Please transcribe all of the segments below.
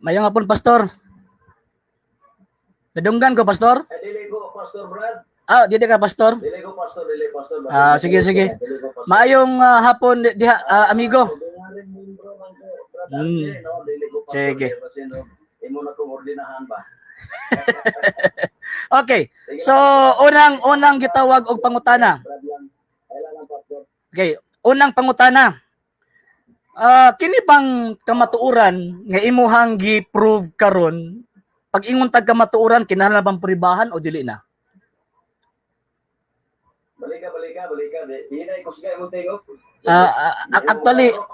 Mayong hapon, Pastor. Nadunggan ko, Pastor? Eh, dili ko Pastor Brad. Ah, dili ka Pastor? Dili ko Pastor, dili Pastor. Ah, sige, sige. Dili ko Pastor. Maayong hapon diha, amigo. Dungaring membro lang ko, Brad RJ, no? Dili ko Pastor. Sige. Kaya basin, no? Imo na kong ordinahan ba? Okay. Sige, So, unang unang gitawag og pangutana. Brad lang. Kailan lang, Pastor. Okay, unang pangutana. Ah, kini bang kamatuoran nga imuhang gi-prove karon, pag ingon tag kamatuoran, kinahanglan bang pribahan o dili na? Balika, balika, balika. Di na ikusga imong tingog.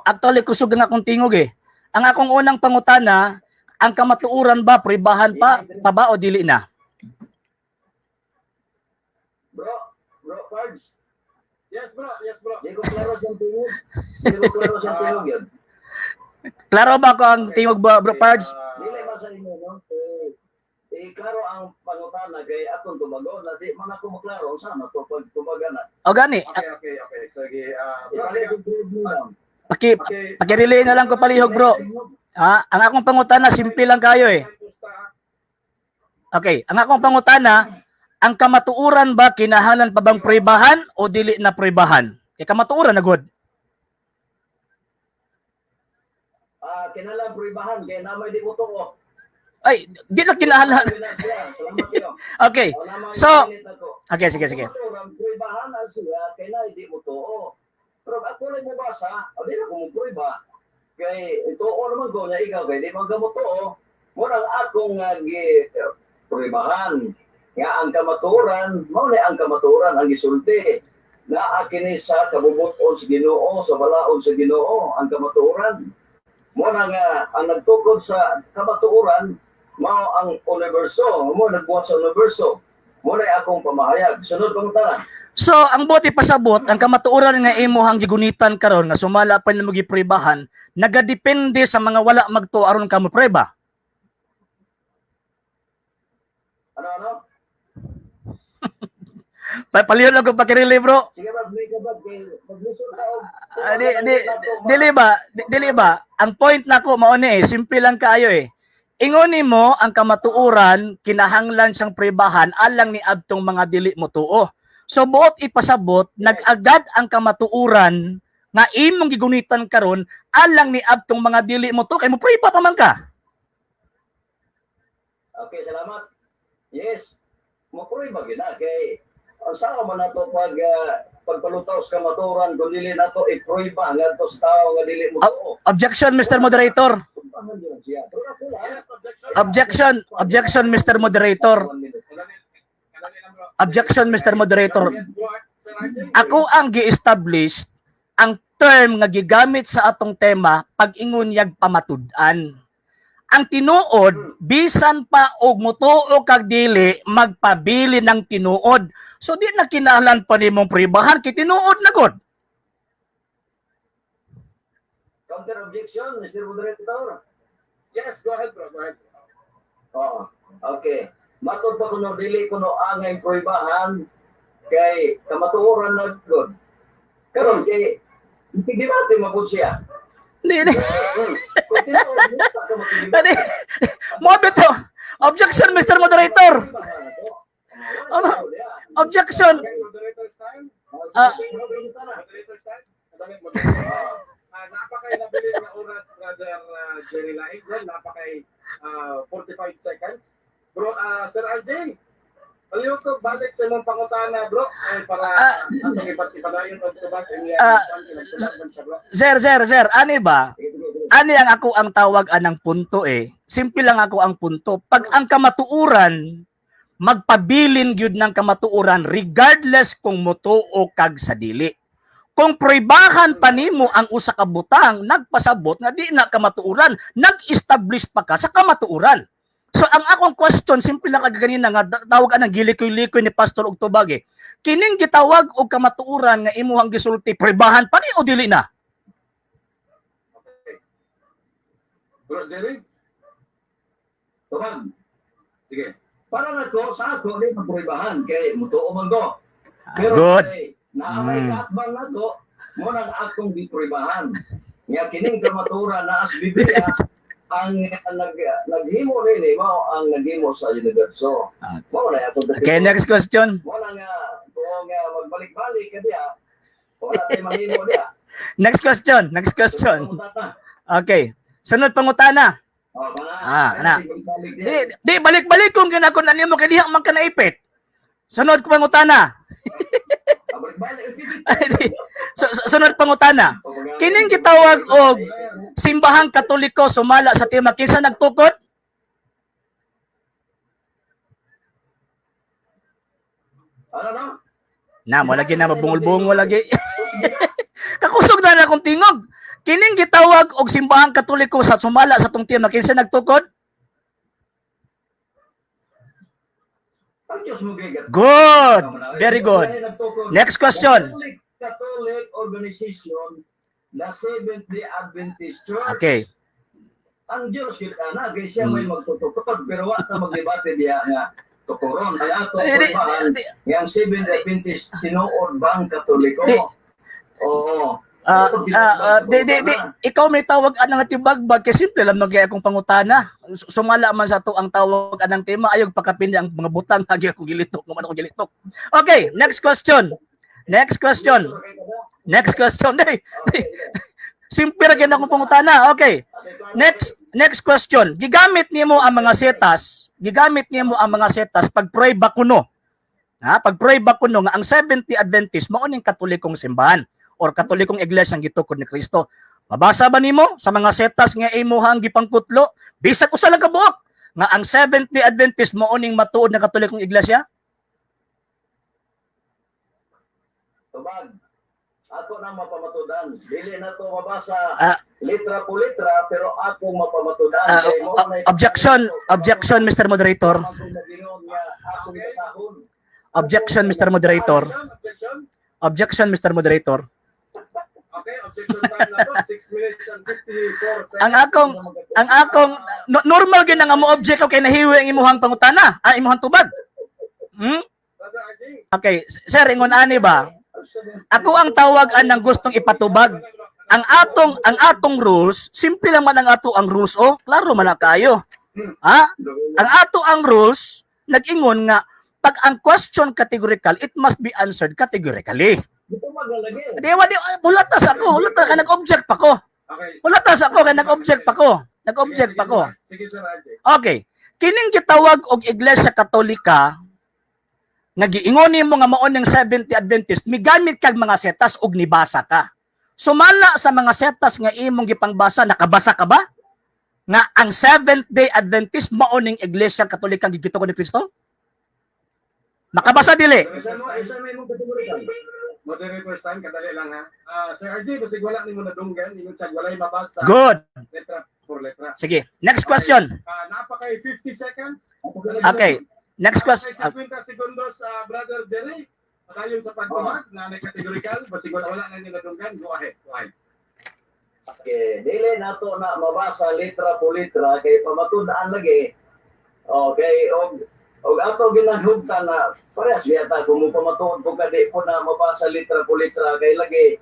Actually kusog ang akong tingog eh. Ang akong unang pangutana, ang kamatuoran ba pribahan pa pa ba o dili na? Bro, bro, Pards. Yes, bro. Yes, bro. Di ko klaro sa tingog. Di ko klaro sa tingog yun. Klaro ba ko ang tingog ba, bro Pards? Dili man sa inyo, no? Eh, eh, klaro ang pangutana kay atong tubagon na di man ako maklaro unsa na to pag tubagan na. O gani, Okay. Sige, bro. Ipalit yung grade mo lang. Pakirelay na lang ko palihog, bro. Ah, ang akong pangutana simple lang kayo eh. Okay, ang akong pangutana, ang kamatuoran ba kinahanglan pa bang pribahan o dili na pribahan? Kay kamatuoran na gud. Ah, kinahanglan pribahan kay namay di mo tuo. Ay, di na kinahanglan. Salamat kayo. Okay. Oh, namay init ako. Okay, sige, sige. Kamatuoran, pribahan ang siya kay na di mo tuo. Pero ako lang mo basa, o di na ko mo priba. Kay tuo naman ko niya ikaw kay di man ka mo tuo. Murang akong gi pribahan nga ang kamatuoran, mao ni ang kamatuoran ang gisulti. Naa kini sa kabubuton sa Ginoo, sa balaod sa Ginoo ang kamatuoran. Mo na nga ang nagtukod sa kamatuoran mao ang universo, mo nagbuhat sa universo. Mo na akong pamahayag. Sunod pangutana. So, ang buot ipasabot, ang kamatuoran nga imuhang gigunitan karon nga sumala pa nimo gipribahan, nagadepende sa mga wala magtuo aron ka mopreba. Ano ano? Palihog lang ko pakirelay, bro. Sige bro, may kabag kay maglisod ta og Ah, di, di, dili ba? Dili ba? Ang point nako mao ni eh, simple lang kaayo eh. Ingon nimo ang kamatuoran kinahanglan siyang pribahan alang ni adtong mga dili mo tuo. So buot ipasabot, nag-agad ang kamatuoran nga imong gigunitan karon alang ni adtong mga dili mo tuo kay mo priba pa man ka. Okay, salamat. Yes. Mo ba gina kay ang sao man nato pag pagpalutaw sa kamatuoran kung dili nato ipruiba ngadto sa tawo nga dili mo tuo. Objection, Mr. Moderator. Pribahan gyud siya. Pero ako lang. Yes, objection. Objection, objection, Mr. Moderator. One minute. Kadali lang, bro. Objection, Mr. Moderator. Yes, bro. Sir RJ. Ako ang gi-establish ang term nga gigamit sa atong tema pag-ingon yag pamatud-an. Ang tinuod, bisan pa og mutuo kag dili, magpabili ng tinuod. So di na kinahanglan pa nimong pribahan kay tinuod na gud. Counter objection, Mr. Moderator. Yes, go ahead, bro. Go ahead. Oh, okay. Matod pa kuno dili kuno angay pruibahan kay kamatuoran na gud. Karon kay debate man siya. Hindi, hindi. Kung tinuod, di ka makidebate. Hindi. Mo bitaw. Objection, Mr. Moderator. Ano? Objection. Okay, moderator's time. Ah. Moderator's time. Kadali, moderator. Ah, napakay nabili nga oras, Brother Jerry Laing. Bro, napakay 45 seconds. Bro, Sir RJ, palihog ko balik sa imong pangutana, bro, ay para atong iba't ipadayon og tubag inya. Man siya, bro. Sir, sir, sir, ani ba? Ani ang ako ang tawag anang punto eh. Simple lang ako ang punto. Pag ang kamatuoran, magpabilin gyud ng kamatuoran regardless kung mutuo kag sa dili. Kung pribahan pa nimo ang usa ka butang, nagpasabot nga di na kamatuoran, nag-establish pa ka sa kamatuoran. So ang akong question, simple lang kag ganina nga tawag anang gilikoy-likoy ni Pastor og tubag eh. Kining gitawag og kamatuoran nga imuhang gisulti, pribahan pa ni o dili na? Okay. Bro Jerry, Tubag. Sige. Para nako sa ako di mapruibahan kay mutuo man ko. Pero Good. kay naamay kaatbang nako mo nang akong gipruibahan. Nga kining kamatuoran naa sa Biblia Ang naghimo nini mao ang naghimo sa universo. Ah. Mao na atong Okay, next question. Mao na nga kung magbalik-balik ka diha, wala tay mahimo diha. Next question. Next question. Pangutana. Okay. Sunod pangutana. Oh, kana. Ah, kana. Balik-balik Di, diha. di balik-balik kung ginakon na nimo kay diha man ka naipit. Sunod ko pangutana. Ah, balik-balik. So, sunod pangutana. Oh, mga- Kining gitawag og Simbahang Katoliko sumala sa tema kinsa nagtukod? Ano no? Na, mo lagi na mabungol-bungol lagi. Kakusog na na akong tingog. Kining gitawag og Simbahang Katoliko sa sumala sa tong tema kinsa nagtukod? Ang Diyos mo gigat. Good. Very good. Next question. Catholic organization, the Seventh-day Adventist Church. Okay. Ang Diyos yun ana kay siya may magtutukod pero wa ta magdebate diha nga tukoron ang ato Di, di, pagbahan di, nga ang Seventh-day Adventist tinuod bang Katoliko? Di. Oo. Ah, Pero ah, ah, di, di, di, na. ikaw may tawag anang tibagbag kay simple lang magyay akong pangutana. Sumala man sa to ang tawag anang tema ayog pakapindi ang mga butang agi ako gilitok, man ako gilitok. Okay, next question. Next question. Next question. Di, di. Simple ra gyud akong pangutana. Okay. Next next question. Gigamit nimo ang mga setas, gigamit nimo ang mga setas pag prueba kuno. Ha, pag prueba kuno nga ang Seventh-day Adventist mao ning Katolikong simbahan or Katolikong iglesia ang gitukod ni Kristo. Mabasa ba nimo sa mga setas nga imuhang gipangkutlo bisag usa lang ka buok nga ang Seventh-day Adventist mao ning matuod na Katolikong iglesia? Tubag. Ato na mapamatudan. Dili na to mabasa litra po litra pero akong mapamatudan. Kay mao na- Objection, objection, Mr. Moderator. Akong nagingon nga akong basahon. Objection, Mr. Moderator. Objection, objection. Objection, Mr. Moderator. Okay, objection time na to. 6 minutes and 54 seconds. Ang akong normal gyud na nga mo object kay nahiwi ang imuhang pangutana, ah, imuhang tubag. Brother RJ. Okay, sir, ingon ani ba? Ako ang tawag anang gustong ipatubag. Ang atong rules, simple lang man ang ato ang rules oh, klaro man na kayo. Ha? Ang ato ang rules nag-ingon nga pag ang question categorical, it must be answered categorically. Dito magalagi. Di wa di hulatas ako, hulatas kay nag-object pa ko. Okay. Hulatas ako kay nag-object pa ko. Nag-object pa ko. Sige, Sir RJ. Okay. Kining gitawag og Iglesia Katolika nga giingon nimo nga mao ning Seventh-day Adventist, migamit kag mga setas ug nibasa ka. Sumala sa mga setas nga imong gipangbasa, nakabasa ka ba? Nga ang Seventh-day Adventist mao ning Iglesia Katolika nga gitukod ni Kristo? Nakabasa dili? Isa mo, isa may mong kategorikal. Moderator's time, kadali lang ha. Ah, Sir RJ, basig wala nimo nadunggan, ingon siya walay mabasa. Good. Letra por letra. Sige. Next question. Ah, naa pa kay 50 seconds. Okay. Next question. Naa pa kay 50 segundos, Brother Jerry. Padayon sa pagtubag na may categorical, basig wala na niyo nadunggan. Go ahead. Go ahead. Okay, dili nato na mabasa litra po litra kay pamatud-an lagi. Okay, og ato ginahugtan na parehas biyata kung mo pamatuod ko ka di po na mabasa litra po litra kay lagi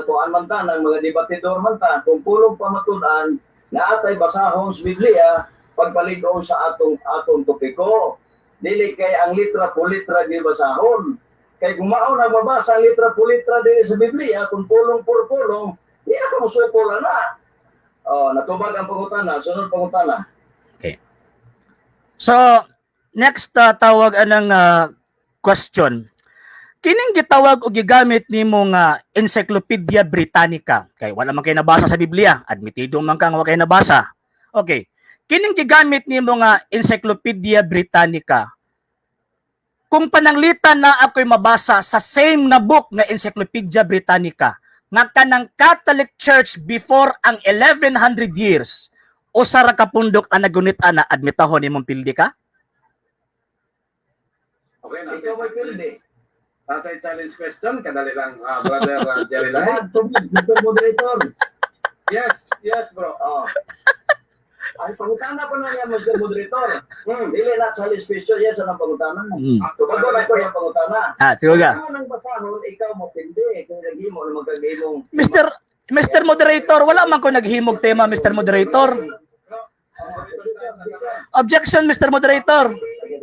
kuan man ta ng mga debatidor man ta kung pulong pamatud-an na atay basahon sa Biblia pagpalig-on sa atong atong topiko. Dili kay ang litra po litra gibasahon. Kay kung mao na mabasa ang litra po litra dili sa Biblia kung pulong por pulong di ako musukol na. Oh, natubag ang pangutana, sunod pangutana. So, next tawag anang question. Kining gitawag og gigamit nimo nga Encyclopedia Britannica. Kay wala man kay nabasa sa Biblia, admitido man kang wa kay nabasa. Okay. Kining gigamit nimo nga Encyclopedia Britannica. Kung pananglitan na ako'y mabasa sa same na book nga Encyclopedia Britannica nga kanang Catholic Church before ang 1100 years usa ra ka pundok ang nagunit ana, admitahon nimong pildi ka? Okay, na. Ikaw may pildi. Tatay challenge question, kadali lang, Brother Jerry Lai. Tubag, tubag, Mr. Moderator. Yes, bro. Oh. Ay, pangutana pa na niya, Mr. Moderator. Dili na challenge question, yes, anong pangutana? Tubagon ako yung pangutana. Ah, sige ka. Ikaw nang basahon, ikaw mo pildi. Kung naghimo, ano magkagimong. Mr. Moderator, wala man ko naghimog tema, Mr. Moderator. Bro, Objection, Mr. Moderator. Kadali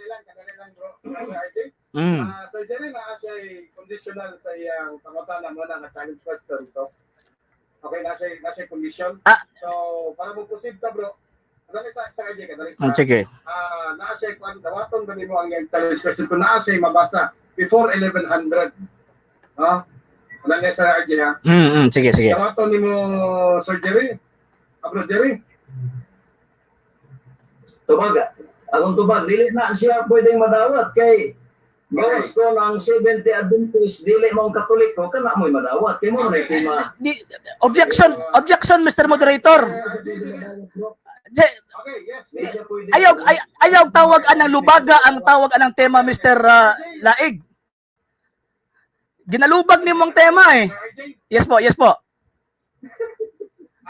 lang, bro. Brother RJ. Ah, Sir Jerry, naa siya conditional sa iyang pangutana mo na nga challenge question to. Okay, naa siya condition. So, para mo proceed ta, bro. Kadali sa RJ, kadali sa. Sige. Ah, naa siya kwan, dawaton ba nimo ang iyang challenge question kung naa siya mabasa before 1100. No? Kadali sa RJ ha. Sige, sige. Dawaton nimo, Sir Jerry. Ah, Bro Jerry. Tubag, akong tubag, dili na siya pwedeng madawat kay gawas ko ng Seventh-day Adventist, dili mo ang Katoliko, kana mo'y madawat. Kay mo na tema. Objection, objection, Mr. Moderator. Okay, yes. Di siya pwede. Ayaw tawag anang lubaga ang tawag anang tema, Mr. Laig. Ginalubag ni mong tema eh. Sir RJ. Yes po. Ah,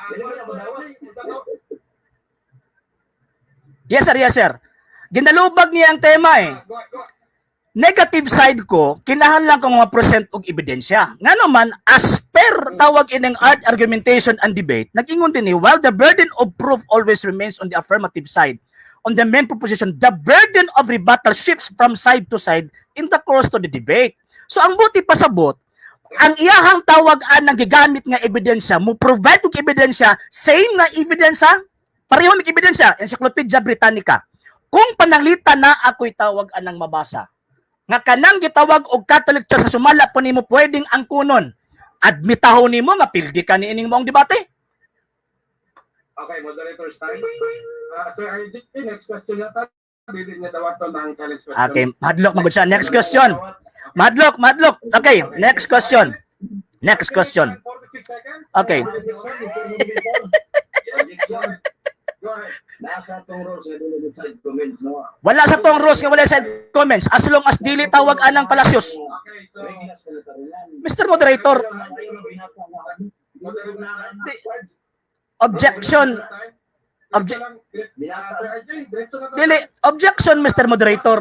Dili ka na Sir madawat. RJ, unsa to? Yes sir, yes sir. Ginalubag niya ang tema eh. Ah, go, go. Negative side ko, kinahanglan kong ma-present og ebidensya. Ngano man, as per tawag ining art, argumentation and debate, nag-ingon din eh, while the burden of proof always remains on the affirmative side, on the main proposition, the burden of rebuttal shifts from side to side in the course to the debate. So ang buti pasabot, ang iyahang tawag anang gigamit nga ebidensya, mo provide og ebidensya, same nga ebidensya, pareho ng ebidensya, Encyclopedia Britannica. Kung pananglitan na ako'y tawag anang mabasa, nga kanang gitawag og Catholic Church sa sumala po nimo pwedeng angkunon, admitahon nimo nga pildi ka niining maong debate. Okay, moderator's time. Sir RJ, next question na ta. Dili niya dawaton ang challenge question. Okay, madlok magud siya. Next question. Madlok, madlok. Okay, next question. Next question. 46 seconds. Okay. Objection, Mr. Moderator. Objection. Go ahead. Nasa atong rules nga dili side comments, no? Wala sa tong rules nga wala sa comments as long as dili tawag anang fallacious. Okay, so Reglas ka na tarunan. Mr. Moderator, Ayaw na binata na. objection. Dili, objection, Mr. Moderator.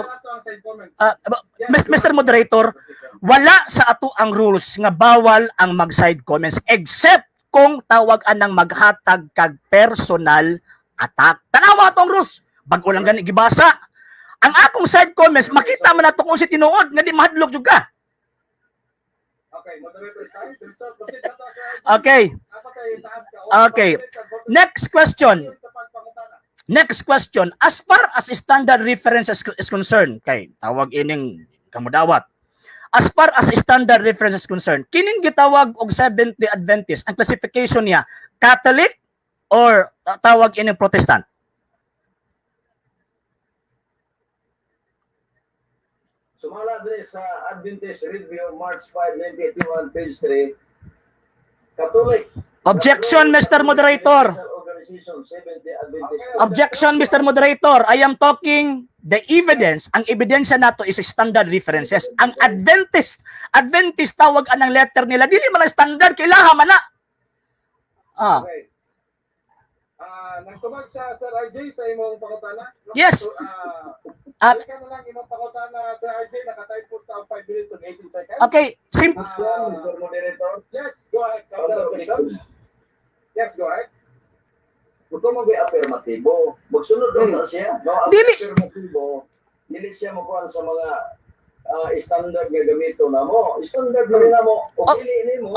Mr. Moderator, wala sa ato ang rules nga bawal ang mag-side comments except kung tawag anang maghatag kag personal attack. Tanawa atong rules. Bag-o lang gani gibasa. Ang akong side comments makita man nato kung si tinuod nga di mahadlok jud ka. Okay, moderator time. Diretso, proceed na ta, Sir RJ. Okay. Dapat ay taas ka. Okay. Next question. Next question. As far as standard reference is concerned, kay tawag ining kamudawat. As far as standard reference is concerned, kining gitawag og Seventh-day Adventist, ang classification niya Catholic or tawag ining Protestant? Sumala diri sa Adventist Review, March 5, 1981, page 3. Catholic. Objection, Mr. Moderator. Organization, Seventh-day Adventist. Objection, Mr. Moderator. I am talking the evidence. Ang ebidensya nato is standard references. Ang Adventist tawag anang letter nila. Dili man ang standard, kailangan man na. Ah. Okay. Ah, nagtubag siya, Sir RJ, sa imong pangutana. Yes. So, balikan na lang imong pangutana, Sir RJ, naka-time po sa 5 minutes and 18 seconds. Okay, Objection, Mr. Moderator. Yes, go ahead. Counter objection. Yes, go ahead. Kung mo affirmatibo, magsunod na siya. No, ang Dili. affirmatibo, dili siya makuha sa mga standard nga gamito na mo. Standard na rin na mo. O dili nimo.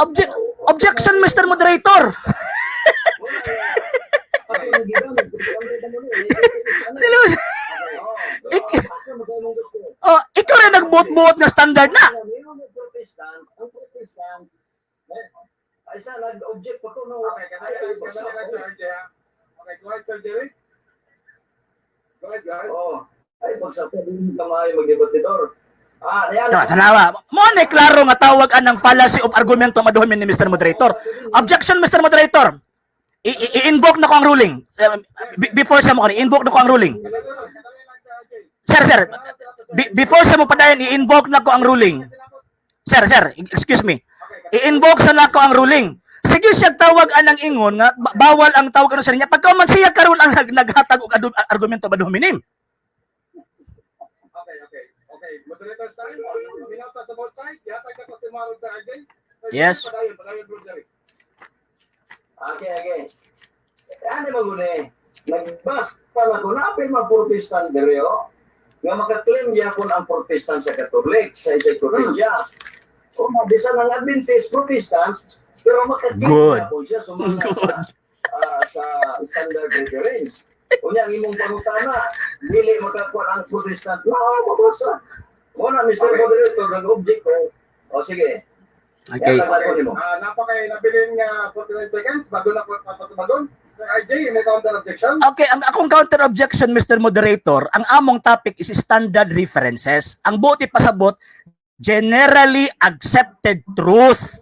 Objection, Mr. Moderator. Wala na. Ako nang gigamit, standard na mo ni. Dili Asa mo kayo mong gusto? Oh, ikaw rin nagbuot-buot nga standard na. Meron ng Protestant, ang Protestant, eh, ay sa nag-object pa ko no. Okay, Ay, ay, kadali bagsak lang, ko. Sir RJ, ha? Okay, go ahead, Sir Jerry. Go ahead, go ahead. Oh, ay bagsak ko din ka maayo magdebatidor. Ah, yan. Tanawa. Mo na klaro nga tawag anang fallacy of argumento maduhamin ni Mr. Moderator. Objection, Mr. Moderator. I-invoke na ko ang ruling. Before sa mo kani, invoke na ko ang ruling. Kadali lang, kadali lang, Sir RJ. Sir, sir, before sa mo padayon, i-invoke na ko ang ruling. Sir, sir, excuse me. I-invoke sa nako ang ruling. Sige siya tawag anang ingon nga bawal ang tawag ano sa niya. Pagka man siya karon ang naghatag og argumento ad hominem. Okay. Okay, moderator's time. Minaw ta sa both sides. Yatag na ko si Marod, Sir RJ. Sir Jerry, Yes. padayon, padayon, Bro Jerry. Okay. Ano mo gune? Nagbasa na ko, napil mga Protestant diri oh. Nga maka-claim gyapon ang Protestant sa Catholic, sa encyclopedia. O bisan ang Adventist, Protestant, pero maka-claim Good. gyapon siya sumala Good. sa standard reference. Unya ang imong pangutana, dili makakuha ang Protestant. No, mabasa. Mo na, Mr. Moderator, nag-object ko. O sige. Okay. Yata ba nimo? Napakay nabilin nga 49 seconds bago na ko papatubagon. Sir RJ, imo counter objection? Okay, ang akong counter objection, Mr. Moderator, ang among topic is standard references. Ang buot ipasabot, generally accepted truth.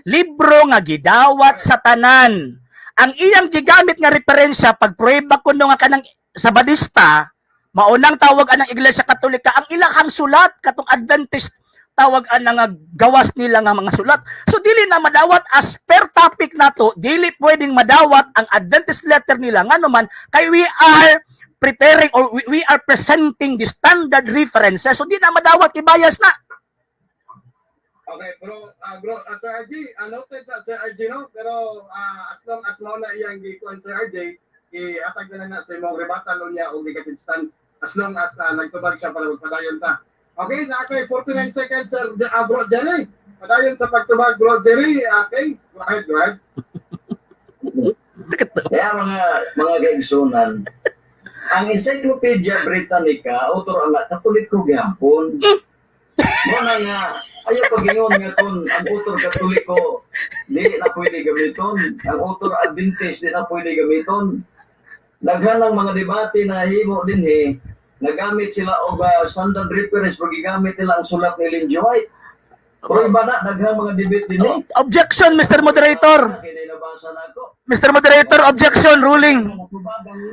Libro nga gidawat sa tanan. Ang iyang gigamit nga referensya pag pruweba kuno nga kanang Sabadista, maunang tawag anang Iglesia Katolika, ang ilahang sulat katong Adventist tawag anang nga gawas nila nga mga sulat. So dili na madawat as per topic nato, dili pwedeng madawat ang Adventist letter nila ngano man kay we are preparing or we are presenting the standard references. So di na madawat kay bias na. Okay, bro, Sir RJ, noted na Sir RJ, no? Pero as long as mao na iyang gikuan, Sir RJ, ihatag na lang na sa imong rebuttal unya og negative stand as long as nagtubag siya para magpadayon ta. Okay, na kay 49 seconds, Sir Bro Jerry. Padayon sa pagtubag, Bro Jerry. Okay, go ahead, go ahead. Kaya mga kaigsunan, ang Encyclopedia Britannica, author ang Katoliko gyapon. Mo na nga, ayaw pagingon nga kung ang author Katoliko, dili na pwede gamiton. Ang author Adventist, di na pwede gamiton. Daghan ng mga debate na himo dinhi, nagamit sila og standard reference pero gigamit nila ang sulat ni Ellen G. White. Pero iba na, daghang mga debate dinhi. Objection, Mr. Moderator. Kaya nabasa na ako. Mr. Moderator, objection, ruling.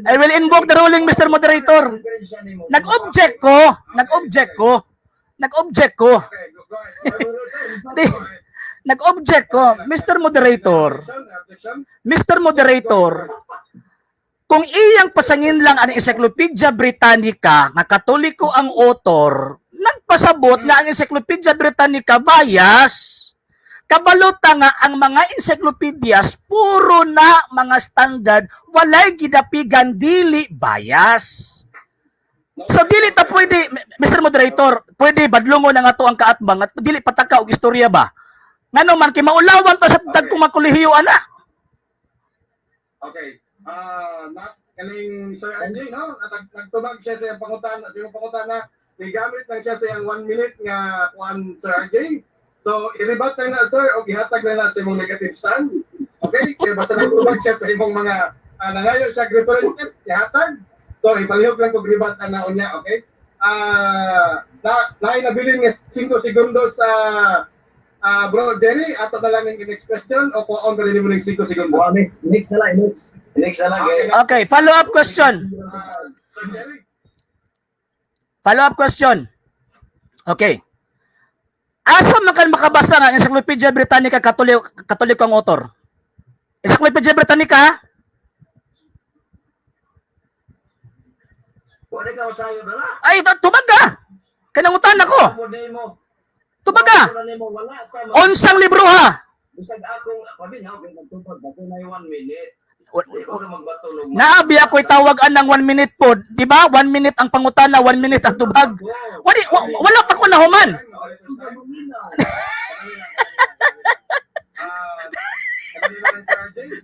I will invoke the ruling, Mr. Moderator. Nag-object ko. Nag-object ko. Nag-object ko. Okay, go ahead. Di, nag-object ko. Mr. Moderator. Objection, objection. Mr. Moderator, kung iyang pasangin lang ang Encyclopedia Britannica nga Katoliko ang author, nagpasabot nga ang Encyclopedia Britannica bias. Kabalota nga ang mga encyclopedias puro na mga standard, walay gidapigan, dili bias. So dili ta pwede, Mr. Moderator, pwede badlongo na nga to ang kaatbang at dili pataka og istorya ba? Ngano man kay maulawan ta sa dagkong mga kolehiyo ana. Okay. Na kaning Sir RJ, no? At nagtubag siya sa iyang pangutana, sa iyang pangutana, gigamit lang siya sa iyang 1 minute nga kuan, Sir RJ. So, i-rebut lang na, sir, o gihatag lang na sa imong negative stand. Okay? Kaya basta nagtubag siya sa imong mga nangayo siya references, ihatag. So, ipalihok lang kog rebut ana unya, okay? Na naay nabilin nga 5 segundo sa Bro Jerry, ato na lang yung next question o kung on rin mo ng 5 segundo. Oh, next, next na lang, next. Next na lang. Okay. Eh. Okay, follow up question. Sir Jerry. Follow up question. Okay. Asa man kan makabasa nga Encyclopedia Britannica Katoliko, Katoliko ang author? Encyclopedia Britannica? Wala ka masayo na lang. Ay, tubag ka. Kanangutan ako. Mo nimo. Tubag ka. Wala nimo, wala ka. Unsang libro ha? Bisag akong paminaw kay nagtubag ako na 1 minute. Di ko ka magbato og Naabi ako'y tawag anang 1 minute po. Di ba? 1 minute ang pangutana, 1 minute ang tubag. Wala pa ko nahuman.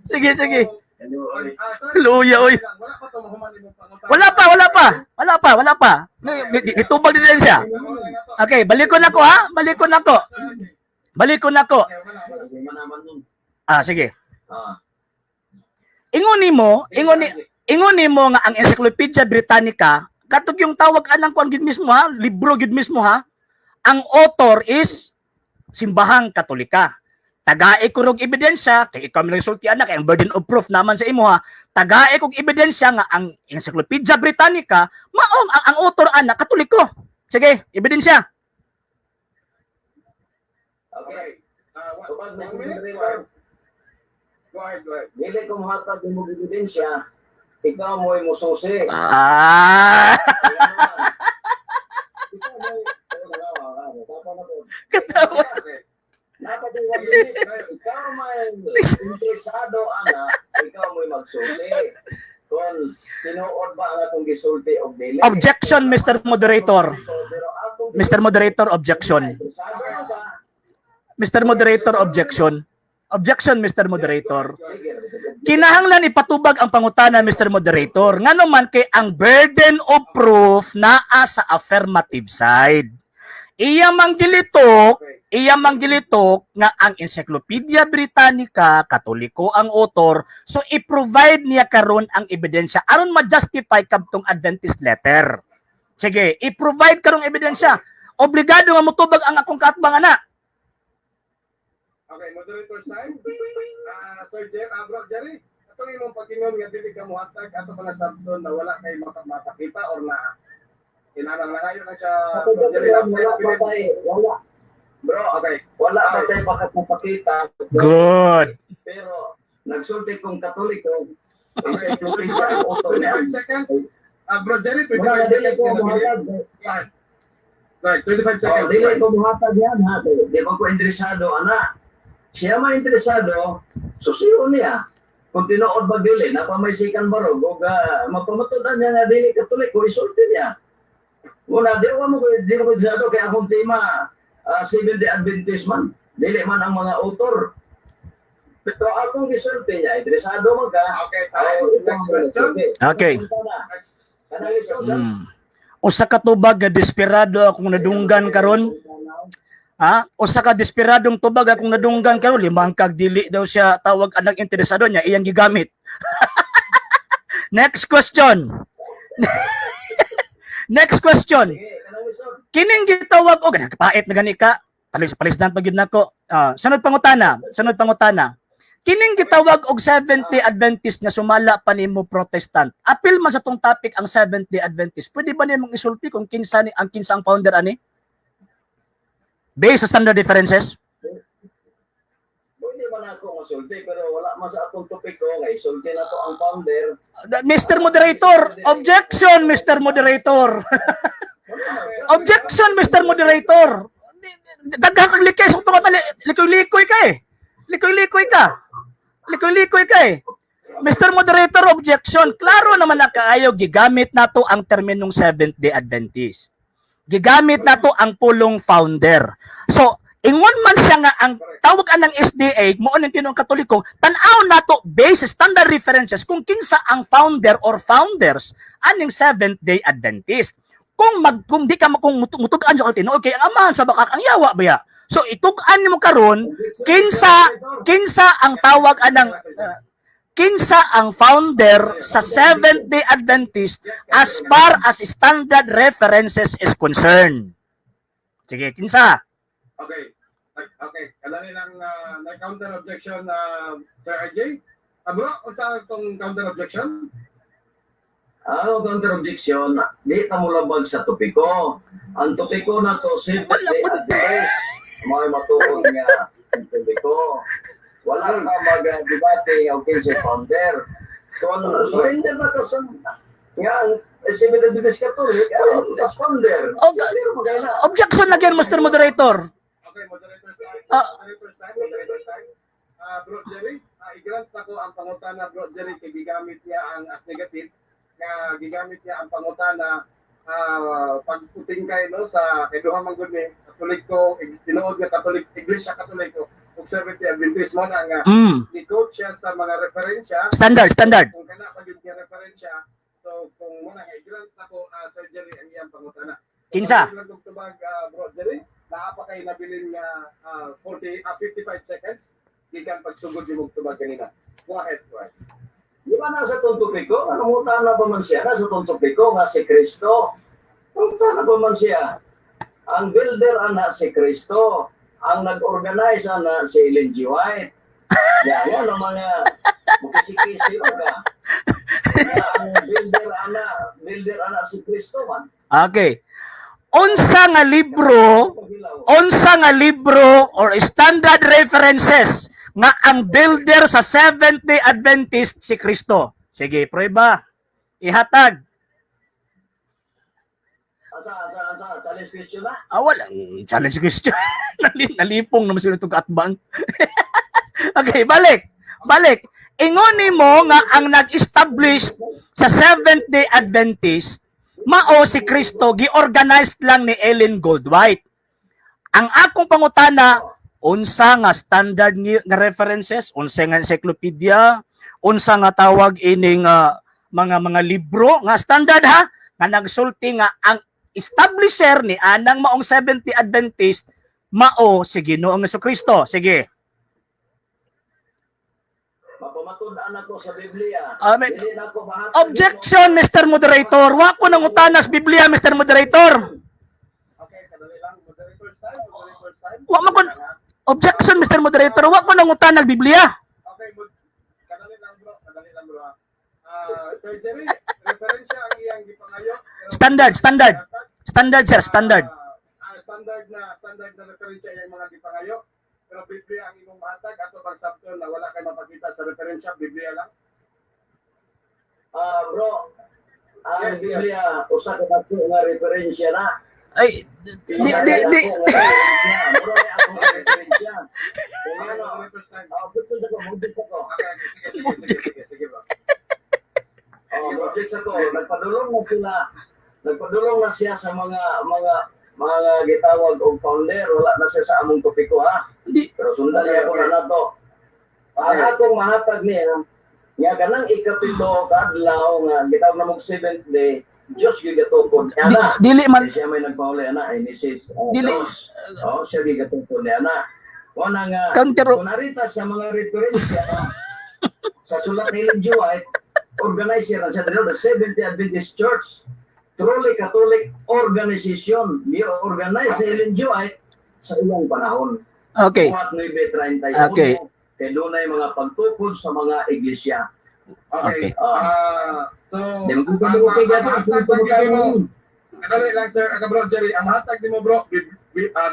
Sige, sige. Luya, oy. Wala pa to mahuman imong pangutana. Wala pa, wala pa. Wala pa, wala pa. Gitubag din lang siya. Okay, balikon ako ha. Balikon ako. Balikon ako. Ah, sige. Ingon nimo nga ang Encyclopedia Britannica, katog yung tawag anang kuan gid mismo ha, libro gid mismo ha. Ang author is Simbahang Katolika. Tagae ko rog ebidensya, kay ikaw man sulti anak, kay ang burden of proof naman sa imo ha. Tagae kog ebidensya nga ang Encyclopedia Britannica maong ang author ana Katoliko. Sige, ebidensya. Okay. Tubag, Tubag, Mr. 1 minute. Moderator. Go ahead, go ahead. Dili ko mohatag nimo ebidensya, ikaw mo'y mususi. Ah, Ikaw mo'y katawa. Okay. Dapat yung 1 minute. Ikaw may interesado ana, ikaw mo'y magsusi. Kung o dili. Objection, Mr. Moderator. Pero akong Mr. Moderator, objection. Interesado ka. Mr. Moderator, objection. Objection, Mr. Moderator. Sige. Kinahanglan ipatubag ang pangutana, Mr. Moderator. Ngano man kay ang burden of proof naa sa affirmative side. Iya mang gilitok nga ang Encyclopedia Britannica, Katoliko ang author, so i-provide niya karon ang ebidensya aron ma-justify kabtong Adventist letter. Sige, i-provide karong ebidensya. Obligado nga motubag ang akong kaatbang ana. Okay, moderator time. Sir Jer, Bro Jerry, atong imong pag-ingon nga dili ka muhatag ato pa nasabton na wala kay mapakita or na kinahanglan langayo na siya. Sa Bro Jerry, pagkakaroon, wala pa tayo. Wala. Bro, wala pa tayo makapapakita. Good. Pero nagsulti kong Katoliko, encyclopedia ang author niya. 25 seconds. Bro Jerry, 25 Wala, dili seconds ko nga nabilin. muhatag. Go ahead. Right, 25 Oh, seconds. dili ko muhatag yan ha. Di ba ko interesado ana? Siya man interesado, susiyon niya. Kung tinuod ba dili, napamay sikan barog, o mapamatudan niya nga dili Katoliko, isulti niya. Wala, di mo ko interesado kay akong tema, Seventh Day Adventist man, dili man ang mga author. Pero akong gisulti niya, interesado man ka. Okay, time. Next question. Okay. Next. Kanang lisod, ha? Usa ka tubag nga desperado akong nadunggan karon. Ha? Usa ka desperadong tubag akong nadunggan karon, limang kag dili daw siya tawag anang interesado niya iyang gigamit. Next question. Next question. Sige, kanang lisod. Kining gitawag og nagpait na gani ka. Palis palisdan pa gyud nako. Ah, sunod pangutana, sunod pangutana. Kining gitawag og Seventh-day Adventist nga sumala pa nimo Protestant. Apil man sa tong topic ang Seventh-day Adventist. Pwede ba nimong isulti kung kinsa ni ang kinsa ang founder ani? Based sa standard references? Pwede man ako masulti pero wala man sa atong topiko nga isulti na to ang founder. Mr. Moderator, objection, Mr. Moderator. Objection, Mr. Moderator. Daghang kang likay sa tumatali, likoy-likoy ka eh. Likoy-likoy ka. Likoy-likoy ka eh. Mr. Moderator, objection. Klaro naman na kaayo gigamit nato ang terminong Seventh-day Adventist. Gigamit nato ang pulong founder. So, ingon man siya nga ang tawag anang SDA mo ning tinuong Katoliko, tan-aw nato based sa standard references kung kinsa ang founder or founders aning Seventh-day Adventist. Kung di ka kung mutug-an sa tinuod kay ang amahan sa bakak ang yawa baya. So itug-an nimo karon kinsa kinsa ang tawag anang kinsa ang founder sa Seventh Day Adventist as far as standard references is concerned. Sige, kinsa? Okay. Okay. Kalani lang na counter objection na Sir RJ. Bro, unsa tong counter objection? Ang counter objection, di ta molabag sa topiko. Ang topiko na to, Seventh Wala Day po. Adventist. Mga matuod nga ang topiko. Wala pa mag-debate o kinsa founder. Kung surrender na ka sa nga ang Seventh Day Adventist Catholic, ang as founder. Pero magay na. Objection again, Mr. Moderator. Okay, moderator time. Moderator time, moderator time. Bro Jerry, i-grant ako ang pangutana, Bro Jerry, kay gigamit niya ang as negative nga gigamit niya ang pangutana pagputing kay no sa kay duha man gud ni Katoliko, tinuod nga Katolik, Iglesia Katoliko ug Seventh Day Adventist mo na nga ni-quote siya sa mga referensya. Standard, standard. Kung kana pa gyud nga referensya, so kung mo na nga i-grant ako, Sir Jerry, ang iyang pangutana. Kinsa? So, lang tubag, Bro Jerry, naa pa kay nabilin nga 40 55 seconds gikan pagsugod nimong tubag kanina. Go ahead, go ahead. Di ba nasa tong topiko? Nangungutan na ba man siya? Nasa tong topiko nga si Kristo. Punta na ba man siya? Ang builder ana si Kristo. Ang nag-organize ana si Ellen G. White. Yan, yan ang mga mukisi-kisi ba ka? Nga ang builder ana si Kristo man. Okay. Unsa nga libro, unsa nga libro or standard references nga ang builder sa Seventh Day Adventist si Kristo? Sige, prueba. Ihatag. Asa, asa, asa, challenge question na. Ah, walang challenge question. Nalipong naman sila itong kaatbang. Okay, balik. Balik. Ingon mo nga ang nag-establish sa Seventh Day Adventist Mao si Kristo gi-organized lang ni Ellen Goldwhite. Ang akong pangutana, unsa nga standard nga references, unsa nga encyclopedia, unsa nga tawag ining mga libro nga standard ha, nga nagsulti nga ang establisher ni anang maong Seventh Adventist mao si Ginoong Kristo. Sige. Mapamatud-an ako sa Biblia. Dili na ako mahatag. Objection, Mr. Moderator. Wa ko nangutana sa Biblia, Mr. Moderator. Okay, kadali lang. Moderator's time, moderator's time. Wa man kon Objection, Mr. Moderator. Wa ko nangutana ng Biblia. Okay, kadali lang, bro, kadali lang, bro, ha. Ah, Sir Jerry, referensya ang iyang gipangayo. Pero Standard, standard. Standard, sir, standard. Standard na referensya iyang mga gipangayo. Pero Biblia ang imong mahatag, ato bang sabton na wala kay mapakita sa referensya, Biblia lang? Ah, bro, ang Yes. Biblia usa ka dako nga referensya na. Ay, di, di, di. Dako nga referensya. Bro, ako nga referensya. Kung Okay, ano, moderator's time. ah, gusto ko, mudit ako. Okay, sige, sige, sige, sige, sige, bro. Oh, mudit ako. Nagpadulong na sila. Nagpadulong na siya sa mga gitawag og founder. Wala na siya sa among topiko, ha. Di. Pero sundan niya ko na nato. Ang akong mahatag niya, nga kanang ikapito ka adlaw nga gitawag na mong seventh day, Diyos gyud gatukod niya Di, na. dili man Kaya siya may nagpauli ana ay Mrs. Dili. Rose. Oh, siya gyud gatukod niya na. Wala nga Counter kung narita sa mga referensya sa sulat ni Ellen G. White, organizer na siya dito, the Seventh Adventist Church, truly Catholic organization, ni-organize ni Ellen G. White sa iyang panahon. Okay. Buhat 9.31, kay dunay mga pagtukod sa mga iglesia. Okay. Okay. Ah, so, Di ang mo kung kay ang mahatag lang mo, kadali lang, sir, aga, bro Jerry, ang mahatag nimo, bro,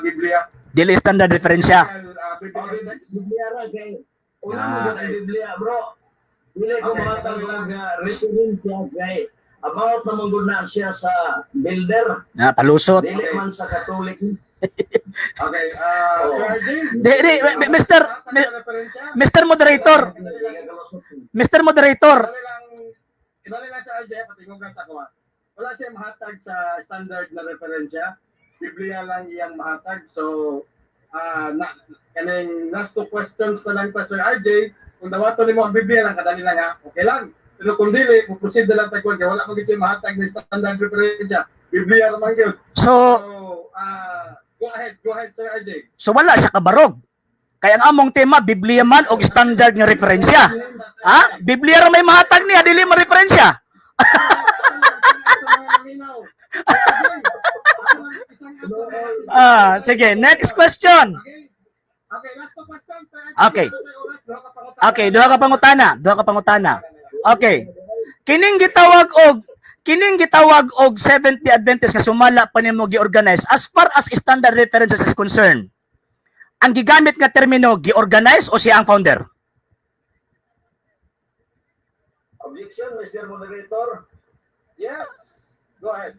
Biblia. Dili standard referensya. Biblical text. Biblia ra kay una mo Ah. gud ang Biblia, bro. Dili ko Okay, mahatag kadali lang. og referensya kay about naman gud na siya sa builder, Na palusot. dili man sa Catholic. Okay, ah, Oh. Sir RJ. Di, di, Mr. Mahatag na referensya. Mr. Moderator, Mr. Moderator, Kadali lang sa RJ, patingog lang sa ako, ha. Wala siya mahatag sa standard na referensya. Biblia lang iyang mahatag. So, na, kaning last two questions na lang ta, Sir RJ. Kung dawaton nimo ang Biblia lang, kadali lang, ha. Okay lang. Pero kung dili, mo proceed na lang ta kay wala mo gid siya mahatag na standard referensya. Biblia ra man gyud. So So, go ahead, Sir RJ. So wala siya kabarog. Kaya ang among tema Biblia man og standard nga referensya. Ha? Biblia ra may mahatag niya, dili man referensya. Ah, sige, next question. Okay, last two question, sir. Okay. Okay, duha ka pangutana, duha ka pangutana. Okay. Kining gitawag og Seventh Day Adventist nga sumala pa nimo gi-organize as far as standard references is concerned. Ang gigamit nga termino, gi-organize o siya ang founder? Objection, Mr. Moderator. Yes. Go ahead.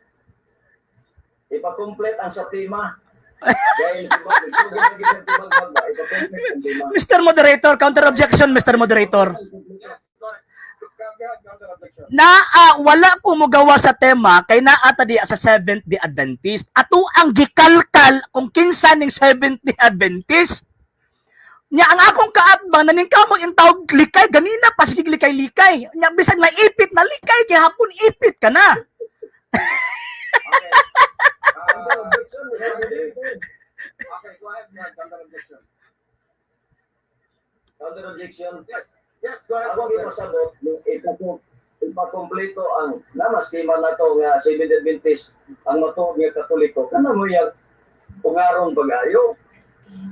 Ipa-complete ang sa tema. Dahil ipa-complete ang tema. Mr. Moderator, counter objection, Mr. Moderator. Yes, go ahead. Go ahead, counter objection. Naa wala ko mogawa sa tema kay naa ta diya sa Seventh Day Adventist. Ato ang gikalkal kung kinsa ning Seventh Day Adventist. Nya ang akong kaatbang naningkamot intawog likay ganina pa, sige, likay-likay. Nya bisag naipit na likay gihapon, ipit ka na. Okay. Counter objection, Mr. Moderator. Okay, go ahead, go ahead, counter objection. Counter objection. Yes, go ahead. Ako ipasabot, ipakompleto ang namas tema na to nga Seventh Adventist ang matuod nga Katoliko. Kana mo yang ungaron pag-ayo.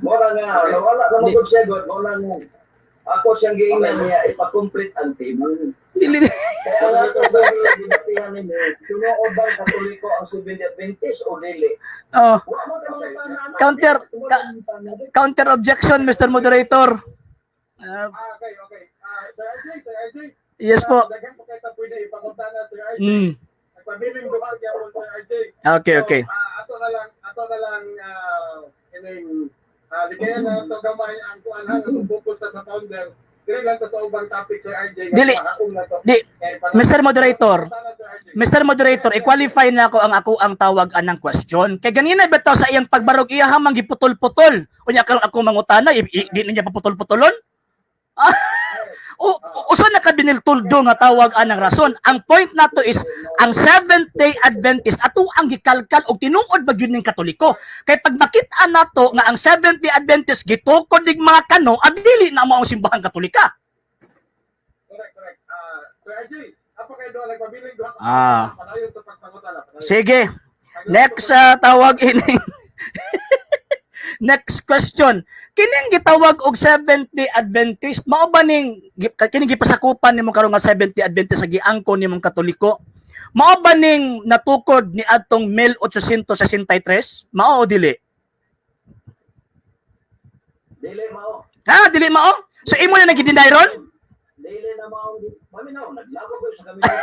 Mora nga, wala na mo siya god, mo na nga. Ako siyang giingnan niya, ipa-complete ang tema. Dili Kaya nga ito sa debatihan ninyo, tinuod bang Katoliko ang Seventh Adventist o dili? Oh, Wa mo ka mga tanan. Counter objection, Mr. Moderator. Ah, okay. Ah, Sir RJ, Sir RJ. Yes po. Daghan po kayo pwede ipakunta na, Sir RJ. Nagpabiling duha gyapon, Sir RJ. Okay. So, ato na lang ining likayan na to gamay ang kuan ha, ang focus ta sa founder. Dili lang to sa ubang topic, Sir RJ. Nga Dili. mahaom na to. Di, Kay para- Mr. Moderator, Sana, Sir RJ. Mr. Moderator, i-qualify na ako ang ako ang tawag anang question. Kay ganina bitaw sa iyang pagbarog iya hamang giputol-putol. Unya karon ako mangutana, di niya paputol-putolon? O usa na ka biniltuldo nga tawag anang rason. Ang point nato is ang Seventh Day Adventist ato ang gikalkal og tinuod ba gyud ning Katoliko. Kay pag makita nato nga ang Seventh Day Adventist gitukod ning mga kano, adili na mao ang Simbahang Katolika. Correct, correct. Ah, Sir RJ, apa kay doon nagpabiling duha ka. Padayon sa pagpangutana. Padayon. Sige. Next sa tawag ini. Next question. Kining gitawag og Seventh Day Adventist, mao ba ning kining gipasakupan nimo karon nga Seventh Day Adventist sa giangkon nimong Katoliko? Mao ba ning natukod ni adtong 1863? Mao o dili? Dili mao. Ha, dili mao? So imo na nagideny ron? Dili na mao. Maminaw, naglabo ko sa kami. Ka.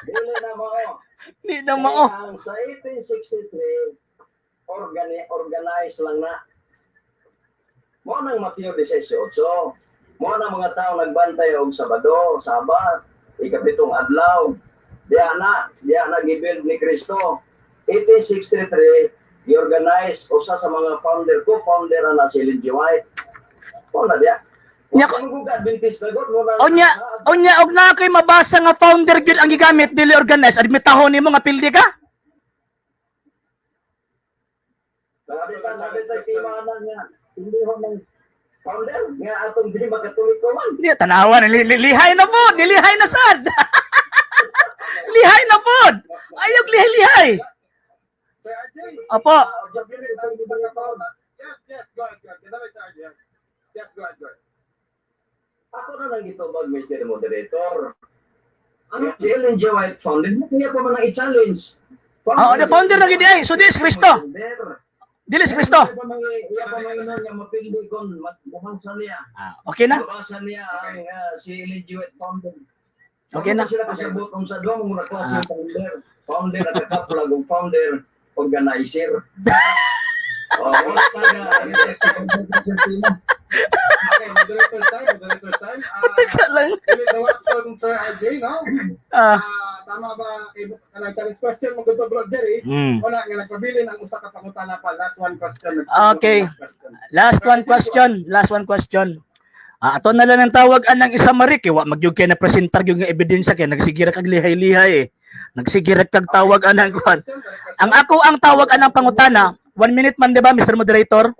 Dili na mao. Di na mao. Kaya ang sa 1863, organize lang na. Mao nang Mateo 18. Mao nang mga tao nagbantay og Sabado, Sabat, ikapitong adlaw. Diya na gibuild ni Kristo. 1863, gi-organize usa sa mga founder, co-founder na si Ellen G. White. Mao na diya. Nya Kung Adventist na god, mo na- Unya og na kay mabasa nga founder gyud ang gigamit dili organize, admitahon nimo nga pildi ka? Labi ta tema na nga. Hindi ho ng founder nga atong di makatuliko man. Di tanawa na lihay na pod, nilihay na sad. Lihay na pod. Ayog lihay-lihay. Sir RJ, Opo. Yes, go ahead, go ahead. Dali, Sir RJ. Yes, go ahead, go ahead. Ako na lang gitubag, Mr. Moderator. Ano? Si Ellen G. White founder, kaya pa man ang i-challenge. Oo, the founder na gid ay. So di si Kristo. Founder. Dili si Kristo. Iya pa man nga mapili kon mabasa niya. Ah, okay na. Mabasa niya ang si Ellen G. White founder. Okay na. Wala sila kasabot kung sa duwa mga klase founder. Founder at kaplag og founder organizer. Oh, wala taga. Okay, moderator's time, moderator's time. Ah, Teka lang. dili dawaton, Sir RJ, no? Ah. Ah, tama ba kay kanang challenge question mo gud Bro Jerry? Wala nga nagpabilin ang usa ka pangutana pa, last one question. Okay. Last question. Last one question, last one question. Ah, ato na lang ang tawag anang isa marik kay wa magyud kay na presentar gyud nga ebidensya kay nagsigira kag lihay-lihay eh. Nagsigira kag tawag anang kuan. Ang ako ang tawag anang pangutana, 1 minute man, di ba, Mr. Moderator?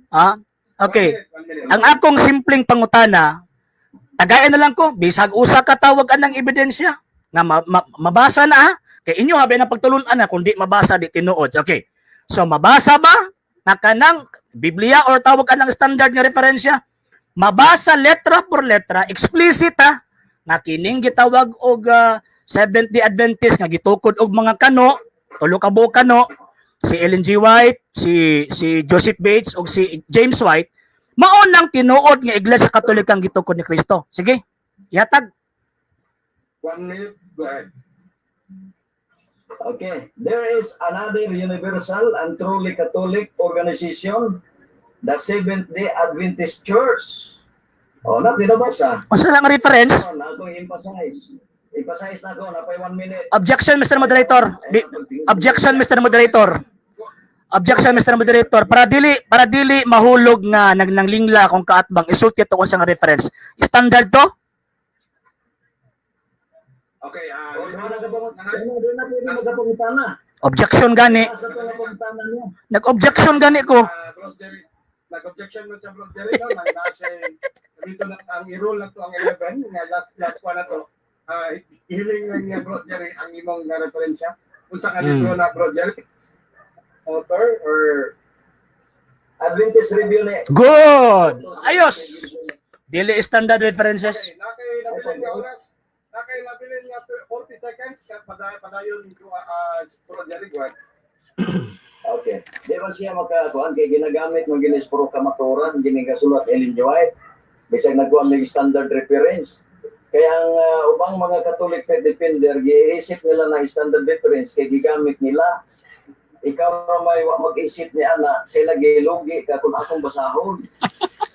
Ah, okay. 1 minute. Ang akong simpleng pangutana, tagayan na lang ko, bisag usa ka tawag anang ebidensya nga mabasa na ah. Kay inyo habi na pagtulun-an na kung di mabasa di tinuod. Okay. So mabasa ba na kanang Biblia or tawag anang standard nga referensya? Mabasa letra por letra, explicit ah, nga kining gitawag og Seventh Day Adventist nga gitukod og mga kano, tulo ka buok kano, si Ellen G. White, si si Joseph Bates ug si James White, mao nang tinuod nga Iglesia Katolika ang gitukod ni Kristo. Sige. Yatag. 1 minute, go ahead. Okay. There is another universal and truly Catholic organization, the Seventh-day Adventist Church. Oh, na tinabasa. Unsa lang ang reference? Na akong emphasize. Emphasize na ako, napay 1 minute. Objection, Mr. Moderator. Objection, Mr. Moderator. Objection, Mr. Moderator. Para dili mahulog nga nagnanglingla kung kaatbang isulti ito kung sa nga reference. Standard to? Okay, ah, Oh, di na ka di na pwede magkapangutana. Objection gani. Asa to nga pangutana niya? Nag-objection gani ko. Ah, Bro Jerry, nag-objection mo siya, Bro Jerry, no? Nang nasa dito na ang i-rule na to ang 11 nga last last one na to. Ah, hiling lang niya, Bro Jerry, ang imong nga referensya. Unsa ka libro na, Bro Jerry? Author or Adventist Review ni. Good. Ayos. Dili standard references. Okay, nakay nabilin nga oras. Nakay nabilin nga 40 seconds kat padayon Bro Jerry, go ahead. Okay. Di ba siya makakuan kay ginagamit mo ginis puro kamaturan gini kasulat Ellen G. White. Bisag nagkuan may standard reference. Kaya ang ubang mga Catholic faith defender giisip nila na standard reference kay gigamit nila. Ikaw ra may wa mag-isip ni ana, sila gilugi ka kung akong basahon.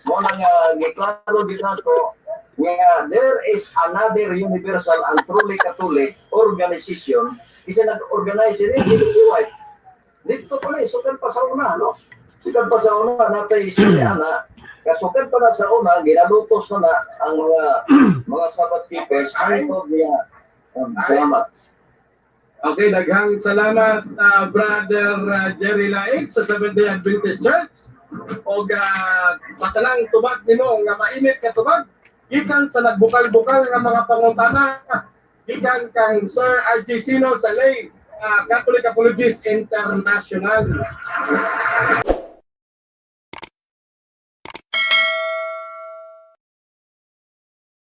Mo na nga giklaro gid nato nga there is another universal and truly Catholic organization isa nag-organize ni si White. Dito pa ni sukad pa sa una, no? Sukad pa sa una natay si ana, kasukad pa na sa una ginalutos na na ang mga Sabbath keepers hangtod niya. Salamat. Okay, daghang salamat, Brother Jerry Laig sa Seventh-day Adventist Church. Og sa tanang tubag nimo nga mainit nga tubag gikan sa nagbukal-bukal nga mga pangutana gikan kang Sir RJ Sino sa Lay Catholic Apologist International.